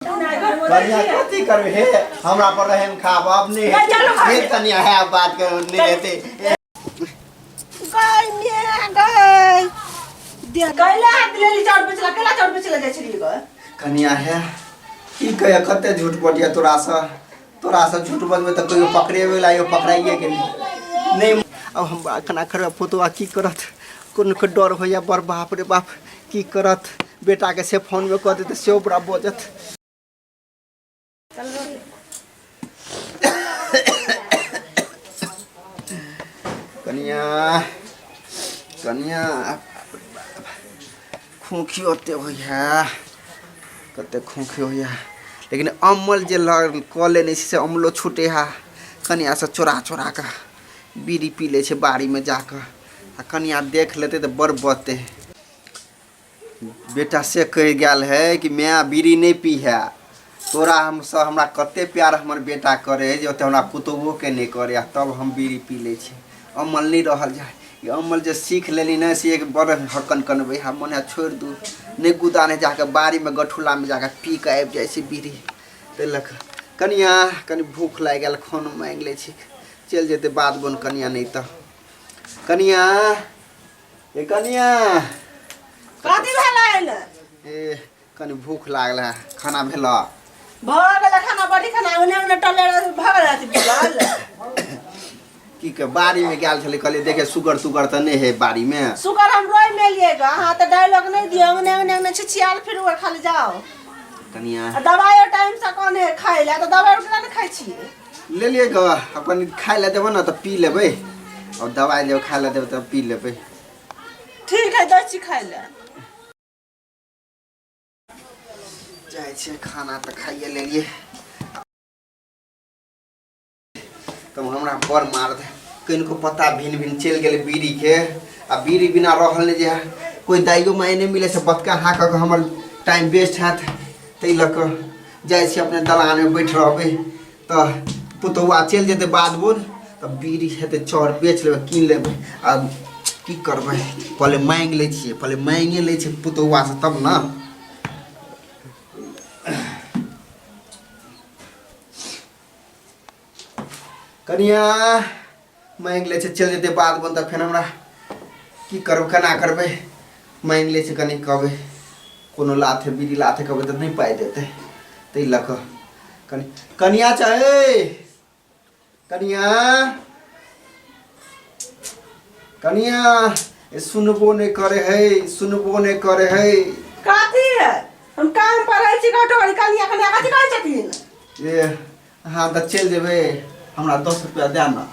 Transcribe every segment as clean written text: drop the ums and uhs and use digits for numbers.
कनिया कथी करबै हे हमरा पर रहम खाब अब नहीं नहीं, चलो हेतै घरे। हे कनिया है बात कर नहीं हेतै। गई में गई दे कैला हाथ लेली चाउर बेचला, कैला चाउर बेचला जाइ छलियै गऽ? कनिया है की कहे, कते झूठ बजिया तोरासँ, तोरासँ झूठ बजबै तऽ कहियो पकड़ेबै ला यो पकड़ाइए गेली नहीं। अब हम केना करबै? पुतवा की करत? कोनो के डर होइया बड़। बाप रे बाप, की करत? बेटाके से फोनमे कऽ देतै, सेहो बड़ा बजत। कनिया, कनिया, खोखी ओते होइया, कते खोखी होइया, लेकिन अमल जे लग कऽ लेने छी से अमलो छूटे हा। कनियासँ चोरा चोरा कऽ बीड़ी पी लै छै बाड़ीमे जाकऽ, आ कनिया देख लेतै तऽ बड़ बजतै। बेटा से कहि गेल है कि माय बीड़ी नहि पी है तोरा हमसँ। हमरा कते प्यार हमर बेटा करे है जे ओते हमरा पुतोहुओके नहि करे, आ तब हम बीड़ी पी लै छी। अमल नहि रहल जाय। ई अमल जे सीख लेली ने से एक बड़ हकन कनबै। हम मन है छोड़ि दू, नहि गुदा नहि जाके बाड़ीमे गठुलामे जाके पी कऽ आबि जाइ छै बीड़ी। ताहि लऽ कऽ कनिया कनि भूख लागि गेल, खानो माँगि लै छी, चलि जेतै बाध बन कनिया। नहि तऽ कनिया, ए कनिया। कथी भेलै? ए कनि भूख लागल है, खाना भेल? भऽ गेलै खाना, बड़ी खाना ओने ओने टले भऽ गेल अथी भूगल। की के बाड़ीमे गेल छलै, कहलियै देखे सुगर तुगर तऽ नहि है बाड़ीमे। सुगर हम रोइ में लिए गा। अहाँ तऽ डायलॉग नहि दियौ, अंगने अंगने अंगने छिछियाल फिर ओकर खाली जाओ। कनिया, आ दवाइयो टाइम से कने खाइ लए तऽ दवाइ केना नहि खाइ छियै? लेलियै गऽ, आब कनि खाइ लए देबो ने तऽ पी लेबै, आओर दवाइ लेबै, खाइ लए देबै तऽ पी लेबै। ठीक है, दै छी खाइ लए। जाइ छियै, खाना तऽ खाइए लेलियै। तब हमरा बड़ मार दे, कनिको पत्ता भिन भिन चलि गेलै बीड़ीके, आ बीड़ी बिना रहल नहि जे कोइ दाइयो माइ नहि मिलै छै। बतका हाँ कऽ कऽ हमर टाइम वेस्ट हैत, ताहि लऽ कऽ जाइ छी अपने दलानमे बैठ रहबै तऽ पुतहुआ चलि जेतै बाध बोन, तऽ बीड़ी हेतै, चाउर बेच लेबै, कीन लेबै। आ की करबै, पहिले माँगि लै छियै, पहिले माँगिए लै छियै पुतहुआसँ तब ने। कनिया माँगि लै छै, चलि जेतै बाध बोन तऽ फेर हमरा की करबै, केना करबै? माँगि लै छै कनि, कहबै कोनो लाथे बीड़ी लाथे कहबै तऽ नहि पाइ देतै, ताहि लऽ कऽ कनि कनिया चाहे। कनिया, कनिया, ए सुनबो नहि करे है, सुनबो नहि करे है। कथी है? हम काम पर रहै छी घटोरी। कनिया कनिया कथी कहै छथिन? ए अहाँ तऽ चलि जेबै, हमरा 10 रुपया दए ने।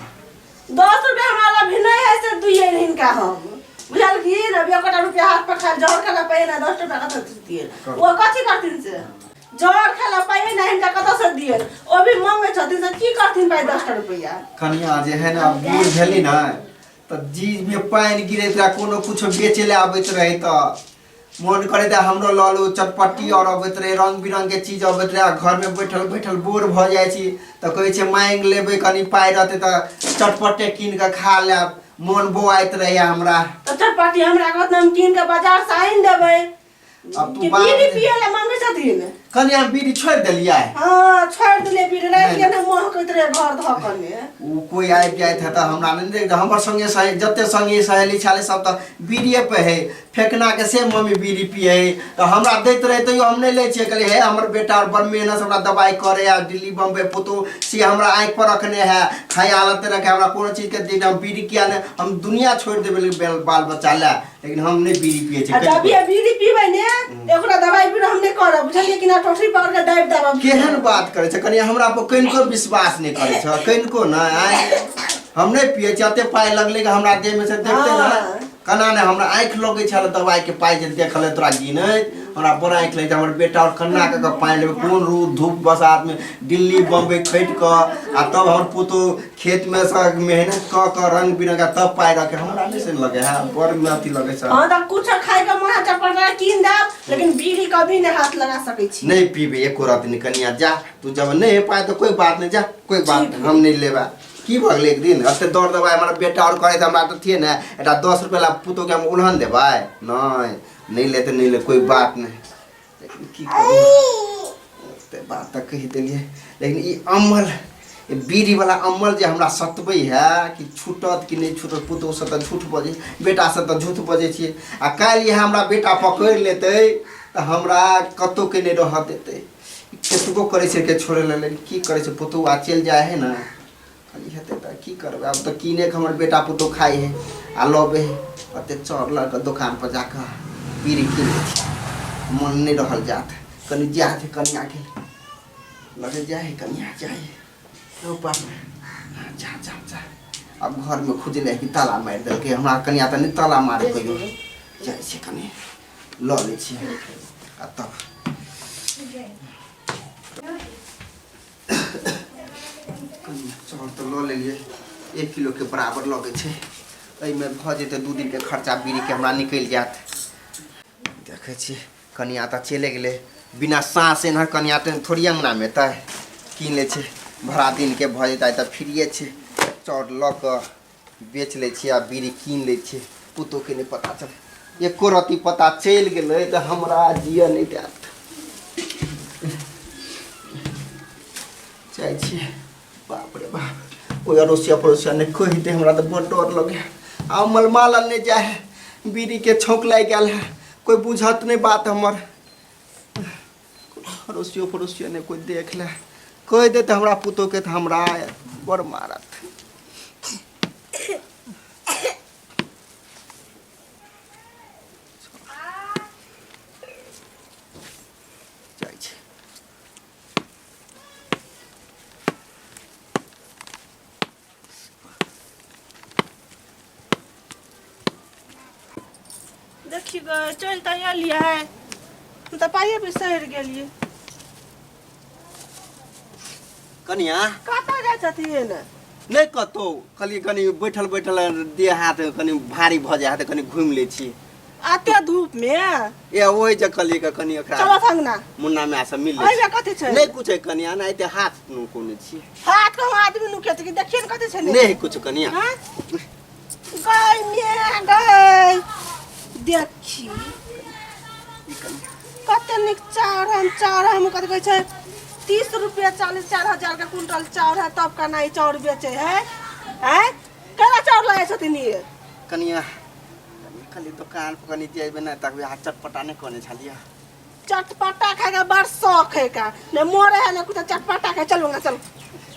10 रुपया हमरा लग भी नहीं है से दुइये हिनका हम बुझलखिन। अभी एकोटा रुपया हाथ पर खाली जहर खेला पाइए ना, 10 रुपया कतऽ से दिए? ओ कथी करथिन से? जहर खेला पाइए ना, हिनका कतऽ से दिए? ओ भी मांगे छथिन से की करथिन पाइ 10टा रुपया? कनिया जे है ने, बूढ़ भेली ने तऽ जीजमे पानि गिरैत रहै, कोनो कुछो बेचै लए आबैत रहै तऽ मोन करैत रहै हमरो लऽ लू। चटपट्टी आओर अबैत रहै, रङ्ग बिरङ्गके चीज अबैत रहै, आ घरमे बैठल बैठल बोर भऽ जाइ छी तऽ कहै छै माँगि लेबै, कनि पाइ रहतै तऽ चटपटे कीन कऽ खा लेब। मोन बौआइत रहैए हमरा। तऽ चटपटी हमरा कहत हम कीन कऽ बाजार से आनि देबै। अब तू कि बाप बीड़ी रे। पिए ला मांगे छथिन? कनि हम बीड़ी छोड़ि देलियै। हाँ, छोड़ि देलियै बीड़ी राति नहि। के ने महकैत रहे घर धऽ कने। ओ कोइ आबि जाइत है तऽ हमरा नहि देख, हमर संगे सहे जते संगी सहेली छलै सब तऽ बीड़िए पे है। फेकनाके से मम्मी बीड़ी पिए है तऽ हमरा दैत रहै, तैयो हम नहि लै छियै। कहलियै हे हमर बेटा आओर बड़ मेहनत से हमरा दबाइ करे आ दिल्ली बम्बई पुतहु से हमरा आँखि पर रखने है, खयालत रखे हमरा कोनो चीजके दिन। हम बीड़ी किया नहि, हम दुनिया छोड़ि देबै बाल बच्चा लए, लेकिन हम नहि बीड़ी पिए आ छियै। जब ये बीड़ी पीबै ने, एकरा दवाई बीड़ी हम नहि करब, बुझलियै कि ना? टोटरी पकड़ के दाबि देब। केहन बात करै छै कनि, हमरा पर कनिको विश्वास नहि करै छै, कनिको नहि। आँय, हम नहि पियै छी। एते पाइ लगलै कि हमरा देहमे से देखते ने केना नहि हमरा आँखि लगै छल। दवाइके पाइ जे देखल तोरा गिनैत हमरा बड़ आँखि लगै छै। हमर बेटा आओर कन्ना कऽ कऽ पानि लेबै, कोन रौद धूप बसातमे दिल्ली बम्बई खटि कऽ, आ तब हमर पुतहु खेतमे सँ मेहनत कऽ कऽ रंग बिरंग तब पाइ रखे। हमरा नहि से लगे है, बड़ अथी लगे छै। हाँ, तऽ कुछ खाइ के मन है चटपटा कीन देब, लेकिन बीड़ी कभी नहीं हाथ लगा सकै छी। नहीं पीबे एको रात नहीं। कनिया जा तू, जब नहीं पाए तो कोई बात नहीं, जा, कोई बात नहीं, हम नहीं लेबा। की भऽ गेलै एक दिन एते दौड़ दबाइ हमर बेटा आओर करे तऽ हमरा तऽ थिए ने एकटा 10 रुपया ला पुतोहके हम उलहन देबै? नहि, नहि लेते, नहि ले, कोई बात नहीं। लेकिन की करू? बात तऽ कहि देलियै लेकिन ई अमल ई बीड़ीवला अमल जे हमरा सतबै है कि छूटत कि नहि छूटत पुतोहसँ तऽ झूठ बजै बेटासँ तऽ झूठ बजै छियै आ काल्हि इएह हमरा बेटा पकड़ि लेतै तऽ हमरा कतहुके नहि रहऽ देतै कतबो करै छै के छोड़ै लए लेकिन की करै छै पुतोहु आ चलि जाइ है ने खाली हेतै तऽ की करबै आब तऽ कीने के हमर बेटा पुतोहु खाइ है आ लबै है ओते चाउर लऽ कऽ दोकानपर जा कऽ बीड़ी कीन लै छी मन नहि रहल जात कनि जा दे कनियाके लगे जाइ है कनिया जाइ है ओ बाप रे जा जा जा आब घरमे खुजलै कि ताला मारि देलकै हमरा कनिया तऽ नहि ताला मारे कहियो जाइ छै कनि लऽ लै छियै आ तब कनि चाउर तऽ लऽ लेलियै 1 किलोके बराबर लगै छै। एहिमे भऽ जेतै 2 दिनके खर्चा बीड़ीके हमरा निकलि जायत। देखै छियै, कनिया तऽ चलि गेलै। बिना साँस एना कनिया तऽ थोड़ी अङ्गनामे एतै। कीन लै छै, भरा दिनके भऽ जेतै। आइ तऽ फ्रीए छै। चाउर लऽ कऽ बेच लै छियै आ बीड़ी कीन लै छियै। पुतोहके नहि पता चलै। एको रत्ती पता चलि गेलै तऽ हमरा जिअ नहि देत। जाइ छियै। बाप रे बाप, कोइ अड़ोसिया पड़ोसिया नहि कहि दे, हमरा तऽ बड़ डर लगे। आ मलमाल नहि जाइ है, बीड़ीके छौंक लागि गेल है। कोइ बुझत नहि बात हमर। अड़ोसियो पड़ोसियो नहि कोइ देख ले, कहि देतै हमरा पुतोहके तऽ हमरा बड़ मारत। जाइ छै। देखी गे, चलि तऽ एलियै, हम तऽ पाइए बिसरि गेलियै। कनिया। कतऽ जाइ छथिन? नहि कतहु, कहलियै कनि बैठल बैठल देह हाथ कनि भारी भऽ जाइ है तऽ कनि घुमि लै छी। एते धूप मे? ए ओहि जे कहलियै के कनि एकरा। चलो अंगना। मुन्ना माय से मिल लै ओहिमे छी। कथी छै? नहि कुछ है कनिया, नहि एते हाथ नु कोने छी। हाथ के आदमी नुके छै कि देखिए ने कथी छै। नहि है कुछ कनिया। हाँ? गय मे गय, देखी कते नीक चाउर। हम चाउर हम कथी कहै छै, 30 रुपया 44 हजार के क्विंटल चाउर है, तब केना ई चाउर बेचै है? हैं, केना चाउर लगै छथिन ई? कनिया, कनि खाली दोकान पर कनि जेबै ने तब हाथ चटपटा नहि कहने छलियै? चटपटा खाएके बड़ शौक है का? ने मोरे है ने कुछ, चटपटा खाए। चलू ना, चलू।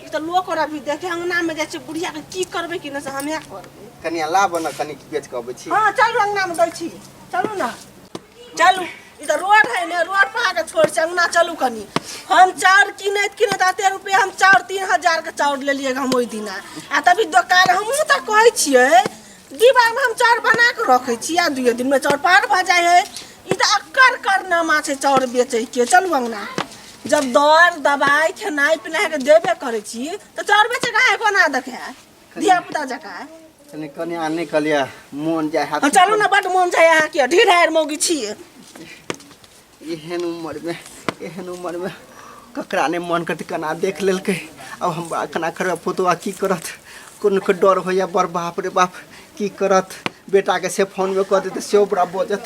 ई तऽ लोक और अभी देखे। अंगना में जाइ छै। बुढ़िया के की करबै कि नहि से हमे करबै। कनिया, लाब ने, कनि बेच कऽ अबै छी। हाँ, चलू, अंगना में दै छी। चलू ना, चलू। ई तऽ रोड है ने, रोड पर आके छोड़ छै। अंगना चलू कनी। हम चाउर किनैत किनैत एते रुपया, हम चाउर 3000 के चाउर लेलियै हम ओहि दिना। आ तभी दोकान हमहूँ तऽ कहै छियै, डिब्बामे हम चाउर बना कऽ रखै छी आ दुइए दिनमे चाउर पार भऽ जाइ है। ई तऽ अक्कर करनामा छै चाउर बेचैके। चलू अंगना। जब दर दबाइ खेनाइ पिनाइके देबे करै छी तऽ चाउर बेचै कहाँ कोना देखै धिया पुता जकाँ। कनि कनिया, नहि कहलियै मोन जाइ हाथ। हाँ, चलू ने। बड्ड मोन छै अहाँके, ढीढ़ मौगी छी। एहन उमरमे, एहन उमरमे ककरा नहि मन करतै? केना देख लेलकै? आब हम केना करबै? पुतोआ की करत? कोनो के डर होइए बड़। बाप रे बाप, की करत? बेटाके से फोनमे कऽ देतै, सेहो बड़ा बजत।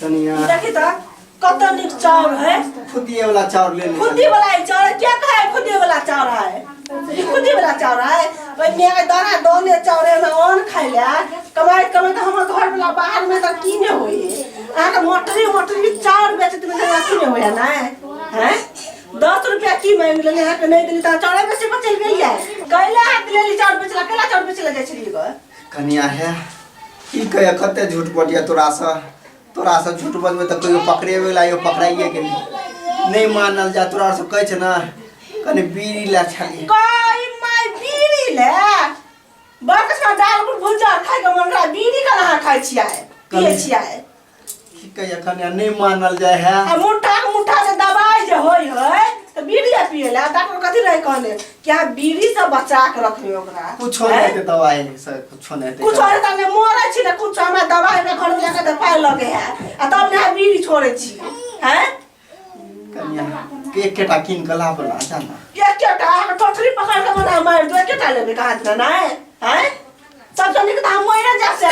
कनिया। देखी तऽ कत नीक चाउर है। खुदिए वाला चाउर ले ले। खुद्दी वाला ई चाउर है? क्या कहे खुद्दी वाला चाउर है? ई खुद्दी वाला चाउर है? ओहि मेघ दाना दाने चाउर है। अन्न खाइ ले कमाइत कमाइत हमर घर वाला बाहर में तऽ की नहि होइ अहाँके? मोटरी मोटरी चाउर बेचैत में तऽ की नहि होइए? नहि हैं, 10 रुपया की मांगि लेली अहाँके, नहि देली तऽ चाउरे बेचै पर चलि गेलियै। कैला हाथ लेली चाउर बेचला? कैला चाउर बेचै लए जाइ छलियै गऽ? कनिया है, की कहिया, कते झूठ बजिया तोरासँ। तोरासँ झूठ बजबै तऽ कहियो पकड़ेबे ला पकड़ाइए गेली। नहि मानल जा तोरा सब। कहै छै ने, कनि बीड़ी लए छलियै। गई माय, बीड़ी ले बरकसमा दाल गुड़ भुजा खाइ के मन रहा, बीड़ी केना अहाँ खाइ छियै, पियै छियै? की कहिया कनिया, नहि मानल जाय है। आ मुठा के मुठा से दवाई जे होय है तऽ बीड़ी पियै ला डॉक्टर कथी रहे कहने कि अहाँ बीड़ी से बचा के रखियो ओकरा। कुछो नहि हेतै, दवाई से कुछो नहि हेतै। कुछो हेतै नहि, मरै छी ने कुछो। हमरा दवाई हमरा घर में जाके तऽ पाइ लगे है आ तब ने अहाँ बीड़ी छोड़ै छी हैं। कनिया, एकेटा कीन कऽ लाब ना, जा ना। एकेटा अहाँके टोटरी पकड़ के मना मारि दू। एकेटा लेबै कहाँ दिना नहि हैं? सबसँ नीक तऽ हम मरि जायब से।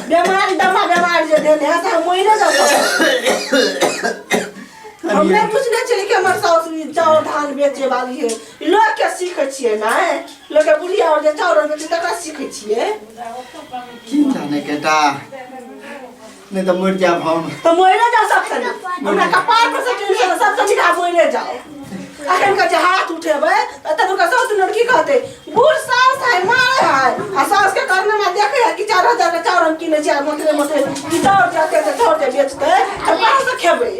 बेमारी दमा बेमारी। देने है तऽ हम मरिए जाउ। हम नहि बुझने छलियै कि हमर साउस ई चाउर धान बेचे वाली है। ई लोग के सीखै छियै ने, लोग के बुढ़िया और जे चाउर बेचे तकरा सीखै छियै। की जाने केटा, नहीं तो मर जाब हम। तऽ मरिए जाउ सबसँ नीक। हमरा कपार पर से टेंशन, सबसँ नीक आब मरिए जाउ। अखन के जे हाथ उठेबै तऽ एतऽ दुका साउस लड़की कहतै बूढ़ साउस है मारे है, आ साउस के करने में देखे है कि 4000 के चाउर हम किनै छियै, आ मोटरे मोटरे ई चाउर जते तऽ चाउर जे बेचतै तऽ कहाँ से खेबै?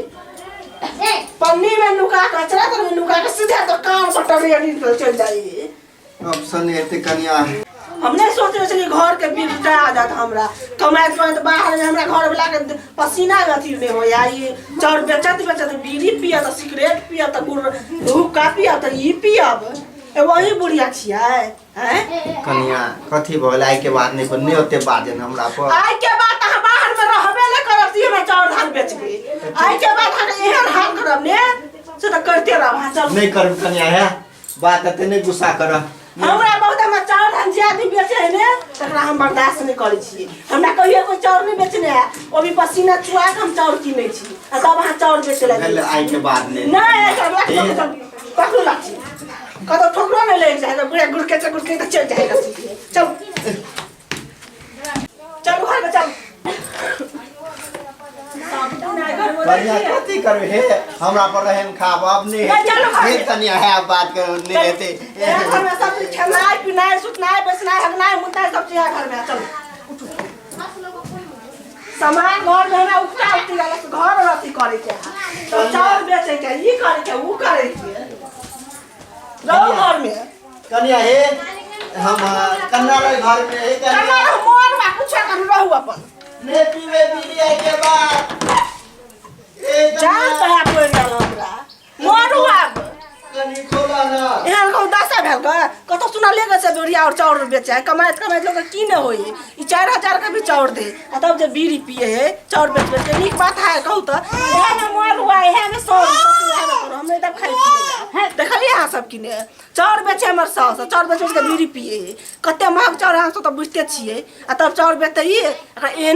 पन्नी में नुका के अचरा तर में नुका के सीधा तो कान पर टंगे निकल चल जाई। ऑप्शन हेतै कनिया। हम नहीं सोचने छलियै घर के बिल उठा जात हमरा, कमाइत कमाइत बाहर में हमरा घर वाला के पसीना में अथी नहीं होया। ई चाउर बेचत बेचत बीड़ी पियत, सिगरेट पियत, गुड़ हुक्का पियत, ई पियब ए वही बुढ़िया छियै हैं। कनिया कथी भऽ गेलै? आइ के बाद नहीं नहीं ओते बाजन हमरा पर। आइ के बाद अहाँ बाहर में रहबे नहीं करब, से हमरा चाउर धान बेचबै। आइ के बाद अहाँ एहन हाल करब ने से तऽ करते रहब अहाँ। चलू। नहीं करब कनिया, है बात एते नहीं गुस्सा करब। हमरा बहुत, हमरा चाउर धान जे आदमी बेचे है ने तकरा हम बर्दाश्त नहीं करै छियै। हमरा कहियो कोई चाउर नहीं बेचने है, ओ भी पसीना चुआ के हम चाउर किनै छी, आ तब अहाँ चाउर बेचे लए भेल आइ के बाद नहीं। नहीं, ऐसा लाठी पकड़ू, लाठी कतौ ठोकरो नहीं लागि जाए, बुढ़िया गुड़के से गुड़के तऽ चलि जाएगा सीधे। चल चल घर में चल। कनिया कथी करबै हे, हमरा पर रहन खाब अब नहीं नहीं, चलो घर हे में। कनिया है अब बात करो नहीं हेतै। एह घर में सब चीज खेनाइ पिनाइ सुतनाइ बैसनाइ हगनाइ मुतनाइ सब चीज है घर में। चलो उठू, सामान घर में हमरा उपटा उपटी गेल घर और अथी करे के है, तो चाउर बेचे के, ई करे के, ऊ करे के, रहो घर में। कनिया हे हम कन्ना रहे घर में हे कन्ना कनिया रहो मोर बा कुछ करू, रहू अपन। नहीं पीवे बीड़ी आई के बाद ए जान कनिया तो है पड़ि गेल हमरा, मरू आब। कनी खोला ना। एहन कहूँ दशा भेल गे, कतौ सुनलियै गे से बुढ़िया और चाउर बेचे है, कमाइत कमाइत लोक के की नहि होइ है। ई 4000 के भी चाउर दे आ तब जे बीड़ी पिए है चाउर बेच बेच के, नीक बात है कहू तऽ? इएह में मर हुआ, इएह में सब सब इएह में करू, हम नहि तब खाइ पिए। देखलियै अहाँ सब कि ने चाउर बेचे हमर साउस, चाउर बेच बेच के बीड़ी पिए है। कते महग चाउर अहाँ सब तऽ बुझिते छियै, आ तब चाउर बेचतै ई एकरा एहन।